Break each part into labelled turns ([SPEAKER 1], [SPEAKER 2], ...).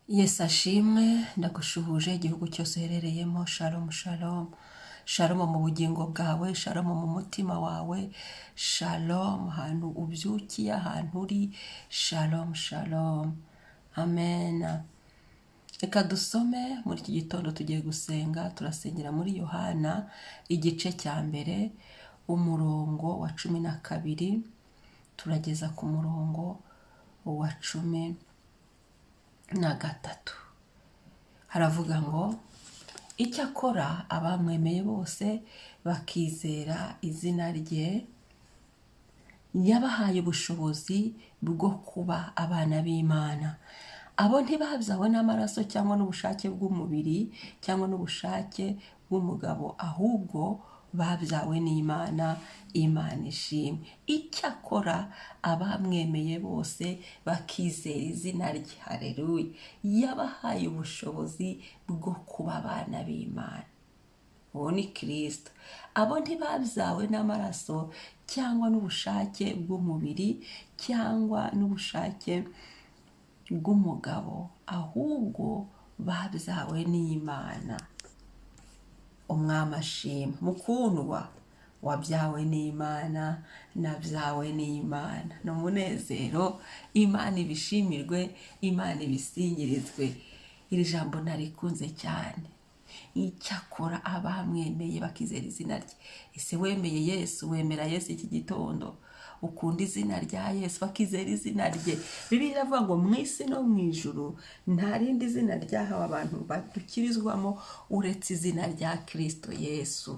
[SPEAKER 1] Yesu ashimwe, ndagushuhuje igihugu cyose uherereyemo. Shalom, shalom, shalom mu bugingo bwawe, shalom mu mutima wawe, shalom ahantu ubyukiye, ahantu uri, shalom, shalom, amen. Reka dusome muri iki gitondo, tugiye gusenga. Turasengera muri Yohana igice cya mbere, umurongo wa 12, turageza ku murongo wa 13. Haravuga ngo: "Icyakora abamwemeye bose bakizera izina rye, yabahaye ubushobozi bwo kuba abana b'Imana. Abo ntibabyawe n'amaraso cyangwa n'ubushake bw'umubiri cyangwa n'ubushake bw'umugabo, ahubwo babyawe n'Imana." Imana ishimwe. Icyakora abamwemeye bose bakizera izina rye, hareruya, yabahaye ubushobozi bwo kuba abana b'Imana. Uwo ni Kirisito. Abo ntibabyawe n'amaraso cyangwa n'ubushake bw'umubiri cyangwa n'ubushake bw'umugabo, ahubwo babyawe n'Imana. Umwami ashima. Mukundwa, wabyawe n'Imana, nabyawe n'Imana, ni umunezero. Imana ibishimirwe, Imana ibisingirizwe. Iri jambo narikunze cyane: icyakora abamwemeye bakizera izina rye. Ese wemeye Yesu? Wemera Yesu iki gitondo? Ukunda izina rya Yesu? Bakizera izina rye. Bibiliya iravuga ngo mu isi no mu ijuru nta rindi zina ryahawe abantu badukirizwamo uretse izina rya Kirisito Yesu.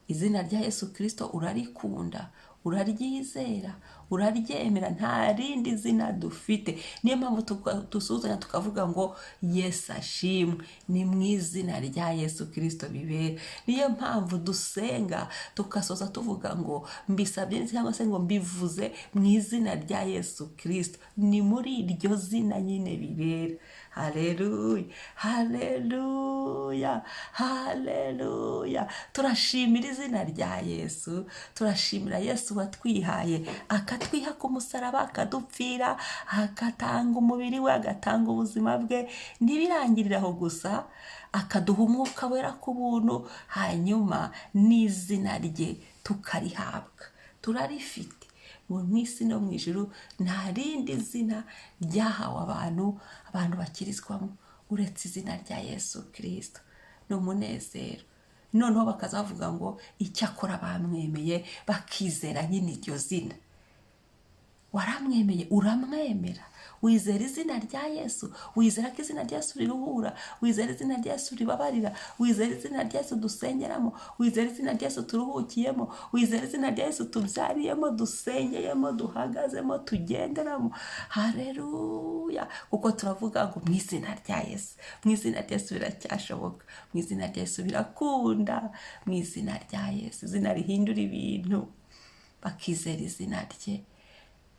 [SPEAKER 1] Izina rya Yesu Kirisito urarikunda, uraryizera, uraryemera? Nta rindi zina dufite. Niyo mpamvu dusuhuzanya tukavuga ngo "Yesu ashimwe". Ni mu izina rya Yesu Kirisito bibera. Niyo mpamvu dusenga tugasoza tuvuga ngo "Mbisabye" cyangwa se ngo "Mbivuze mu izina rya Yesu Kirisito". Ni muri iryo zina nyine bibera. Haleluya, haleluya, haleluya! Turashimira izina rya Yesu. Turashimira Yesu watwihaye, akatwiha ku musaraba, akadupfira, agatanga umubiri we, agatanga ubuzima bwe. Ntibirangirire aho gusa, akaduha Umwuka Wera ku buntu, hanyuma n'izina rye tukarihabwa, turarifite. Ngo mu isi no mu ijuru nta rindi zina ryahawe abantu, abantu bakirizwamo, uretse izina rya Yesu Kirisito. Ni umunezero. Noneho bakaza bavuga ngo icyakora bamwemeye bakizera nyine iryo zina. Waramwemeye? Uramwemera? Wizera izina rya Yesu? Wizera ko izina rya Yesu riruhura? Wizera izina rya Yesu ribabarira? Wizera izina rya Yesu dusengeramo? Wizera izina rya Yesu turuhukiyemo? Wizera izina rya Yesu tubyariyemo, dusengeyemo, duhagazemo, tugenderamo? Hareruya! Kuko turavuga ngo mu izina rya Yesu, mu izina rya Yesu biracyashoboka, mu izina rya Yesu birakunda, mu izina rya Yesu, izina rihindura ibintu. Bakizera izina rye.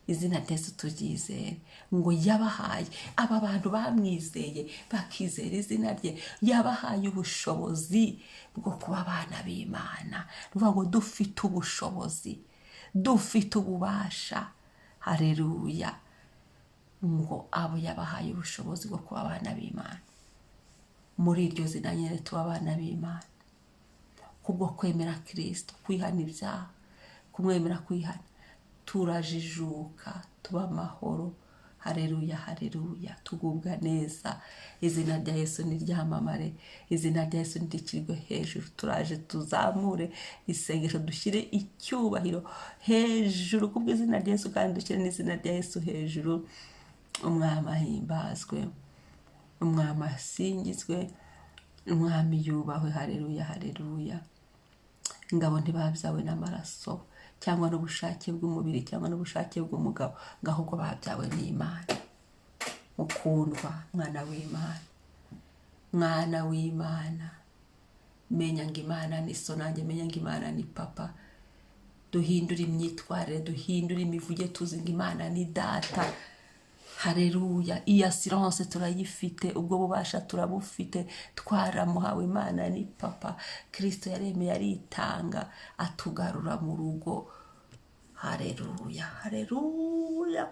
[SPEAKER 1] Izina rya Yesu turyizere. Ngo yabahaye, aba bantu bamwizeye bakizera izina rye, yabahaye ubushobozi bwo kuba abana b'Imana. Ni ukuvuga ngo dufite ubushobozi, dufite ububasha. Hareruya! Ngo abo yabahaye ubushobozi bwo kuba abana b'Imana. Muri iryo zina nyine tuba abana b'Imana, kubwo kwemera Kirisito, kwihana ibyaha, kumwemera, kwihana, turajijuka, tuba amahoro. Hareruya, hareruya! Tugubwa neza. Izina rya Yesu niryamamare, izina rya Yesu nirikirwe hejuru. Turaje tuzamure isengesho, dushyire icyubahiro hejuru kubw'izina rya Yesu, kandi dushyire n'izina rya Yesu hejuru. Umwami ahimbazwe, Umwami asingizwe, Umwami yubahwe. Hareruya, hareruya! Ingabo ntibabyawe n'amaraso cyangwa n'ubushake bw'umubiri cyangwa n'ubushake bw'umugabo, ngo ahubwo babyawe n'Imana. Mukundwa, mwana w'Imana, mwana w'Imana, menya ngo Imana ni so, nanjye menya ngo Imana ni papa. Duhindure imyitwarire, duhindure imivuge, tuzi ngo Imana ni data. Hareruya! Iyi assurance turayifite, ubwo bubasha turabufite, twaramuhawe. Imana ni papa. Kirisito yaremeye, aritanga, atugarura mu rugo. Hareruya, hareruya!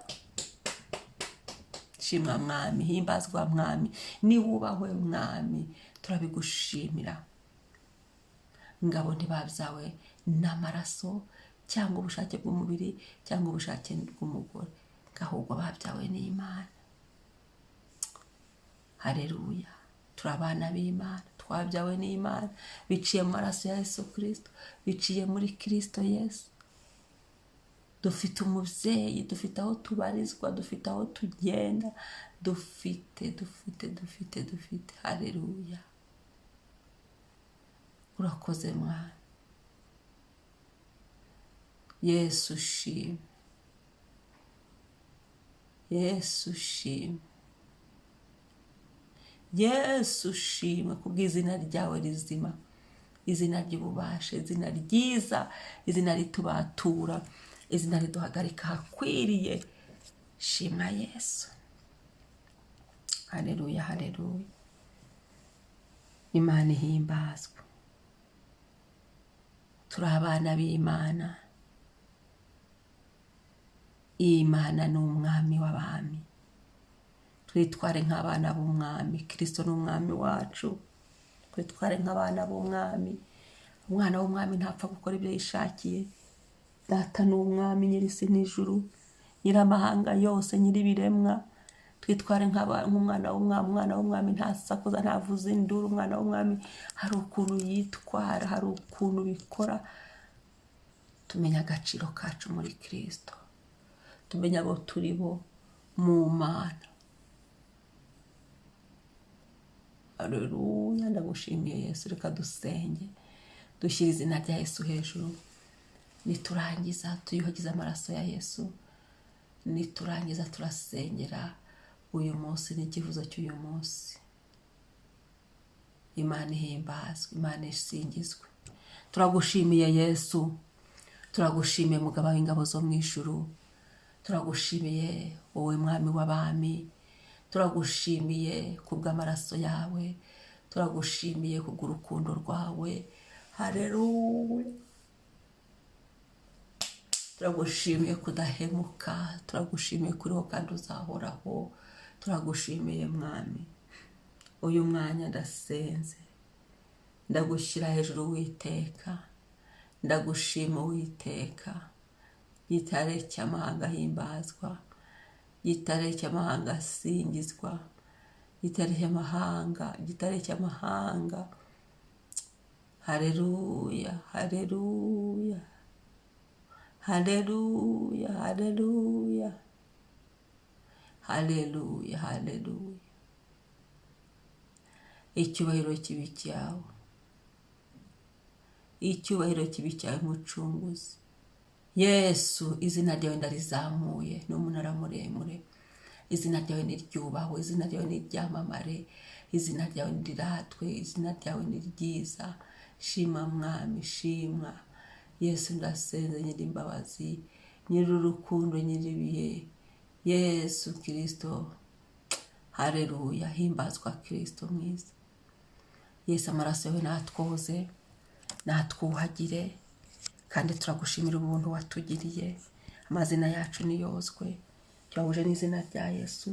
[SPEAKER 1] Shimwa Mwami, himbazwa Mwami, niwubahwe Mwami, turabigushimira. Ngabo ntibabyawe n'amaraso cyangwa ubushake bw'umubiri cyangwa ubushake bw'umugore, ahubwo babyawe n'Imana. Hareruya, turi abana b'Imana, twabyawe n'Imana biciye mu maraso ya Yesu Kirisito, biciye muri Kirisito Yesu. Dufite umubyeyi, dufite aho tubarizwa, dufite aho tugenda, dufite dufite dufite dufite. Hareruya, urakoze Mwana Yesu, ushimwe Yesu, ushimwe Yesu, ushimwe kubw'izina ryawe rizima, izina ry'ububasha, izina ryiza, izina ritubatura, izina riduhagarika ahakwiriye. Shima Yesu. Hareruya, hareruya, Imana ihimbazwe. Turi abana b'Imana. Imana ni umwami w'abami, twitware nk'abana b'umwami. Kirisito ni umwami wacu, twitware nk'abana b'umwami. Umwana w'umwami ntapfa gukora ibyo yishakiye. Data ni umwami, nyir'isi n'ijuru, nyir'amahanga yose, nyir'ibiremwa. Twitware nk'umwana w'umwami. Umwana w'umwami ntasakuza, ntavuza induru. Umwana w'umwami hari ukuntu yitwara, hari ukuntu bikora. Tumenya agaciro kacu muri Kirisito, tumenya abo turi bo mu Mana. Hareruya, ndagushimiye Yesu. Reka dusenge, dushyire izina rya Yesu hejuru. Niturangiza tuyuhagize amaraso ya Yesu. Niturangiza turasengera uyu munsi n'icyifuzo cy'uyu munsi. Imana ihimbazwe, Imana isingizwe. Turagushimiye Yesu, turagushimiye mugaba w'ingabo zo mu ijuru, turagushimiye wowe mwami w'abami, turagushimiye kubw'amaraso yawe, turagushimiye kubw'urukundo rwawe. Hareruya, turagushimiye kudahemuka, turagushimiye kuriho kandi uzahoraho. Turagushimiye Mwami. Uyu mwanya ndasenze, ndagushyira hejuru Uwiteka, ndagushima Uwiteka. Gitare cy'amahanga himbazwa, gitare cy'amahanga asingizwa, gitare cy'amahanga, gitare cy'amahanga. Hareruya, hareruya, hareruya, hareruya, hareruya, hareruya. Icyubahiro kibi cyawe, icyubahiro kibi cyawe Mucunguzi Yesu. Izina ryawe ndarizamuye, ni umunara muremure. Izina ryawe niryubahwe, izina ryawe niryamamare, izina ryawe niриratwe, izina ryawe ni ryiza. Shima Mwami, shimwa Yesu. Ndasenze nyir'imbabazi, nyir'urukundo, nyir'ibihe, Yesu Kirisito. Hareruya, himbazwa Kirisito mwiza. Yesu, amaraso yawe natwoze, natwuhagire, kandi turagushimira ubuntu watugiriye. Amazina yacu niyozwe, tuyahuje n'izina rya Yesu.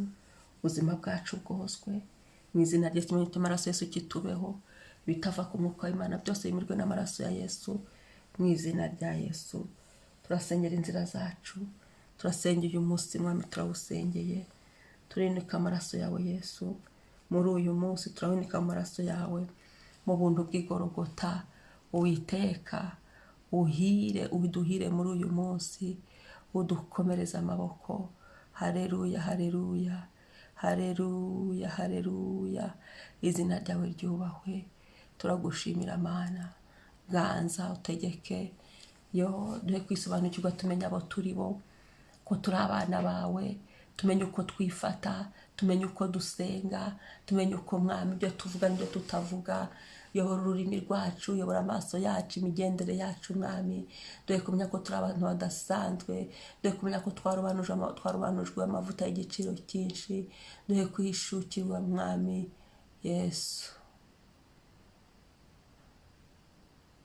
[SPEAKER 1] Ubuzima bwacu bwozwe mu izina rya Yesu. Cy'amaraso Yesu kitubeho, bitava ku mwuka w'Imana byose bimirwe n'amaraso ya Yesu. Mu izina rya Yesu turasengera inzira zacu, turasengera uyu munsi Mwami, turawusengeye, turinika amaraso yawe Yesu. Muri uyu munsi turawinika amaraso yawe mu buntu bw'igorogota. Uwiteka uhire, uduhire muri uyu munsi, udukomereze amaboko. Hareruya, hareruya, hareruya, hareruya. Izina ryawe ryubahwe. Turagushimira Mana. Ganza utegeke, yo duhe kwisobanukirwa, tumenye abo turi bo, ko turi abana bawe, tumenye uko twifata, tumenye uko dusenga, tumenye uko Mwami ibyo tuvuga n'ibyo tutavuga. Yobora ururimi rwacu, yobora amaso yacu, imigendere yacu Mwami. Duhe kumenya ko turi abantu badasanzwe, duhe kumenya ko twarobanujwe amavuta y'igiciro cyinshi. Duhe kwishukirwa Mwami Yesu.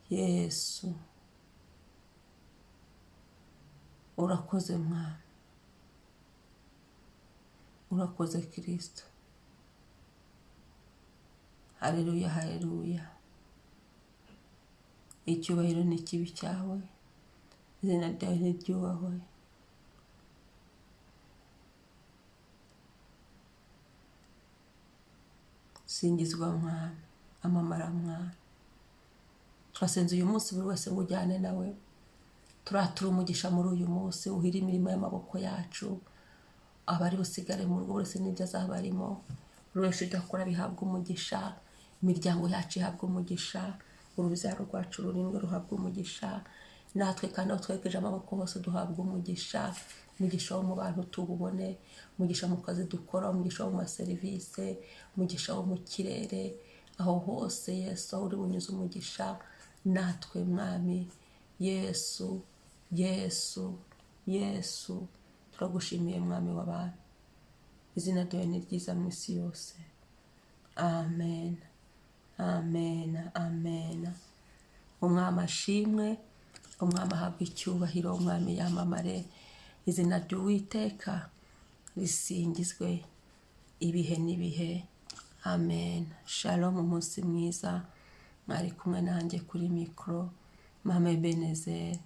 [SPEAKER 1] Yesu urakoze Mwami. Urakoze Kirisito. Hareruya, hareruya. Icyubahiro ni ikibi cyawe, izina ryawe niryubahwe. Singizwa Mwami, amamara Mwami. Turasenze uyu munsi buri wese ngo ujyane nawe. Turatura umugisha muri uyu munsi, uhire imirimo y'amaboko yacu. Abari busigare mu rugo buri wese n'ibyo azaba arimo, buri wese ibyo akora bihabwa umugisha, imiryango yacu ihabwa umugisha, urubyaro rwacu rurindwe ruhabwa umugisha, natwe kandi aho twerekeje amaboko hose duhabwa umugisha. Umugisha wo mu bantu tuwubone, umugisha mu kazi dukora, umugisha wo mu maserivisi, umugisha wo mu kirere, aho hose Yesu aho uri bunyuze umugisha natwe Mwami Yesu, Yesu, Yesu, turagushimiye Mwami w'abantu. Izina ryawe ni ryiza mu isi yose. Amen, amen, amen. Umwami ashimwe, Umwami ahabwe icyubahiro, Umwami yamamare. Izina ry'Uwiteka risingizwe ibihe n'ibihe. Amen. Shalom, umunsi mwiza. Mwari kumwe nanjye kuri mikoro, Mama Ebenezer.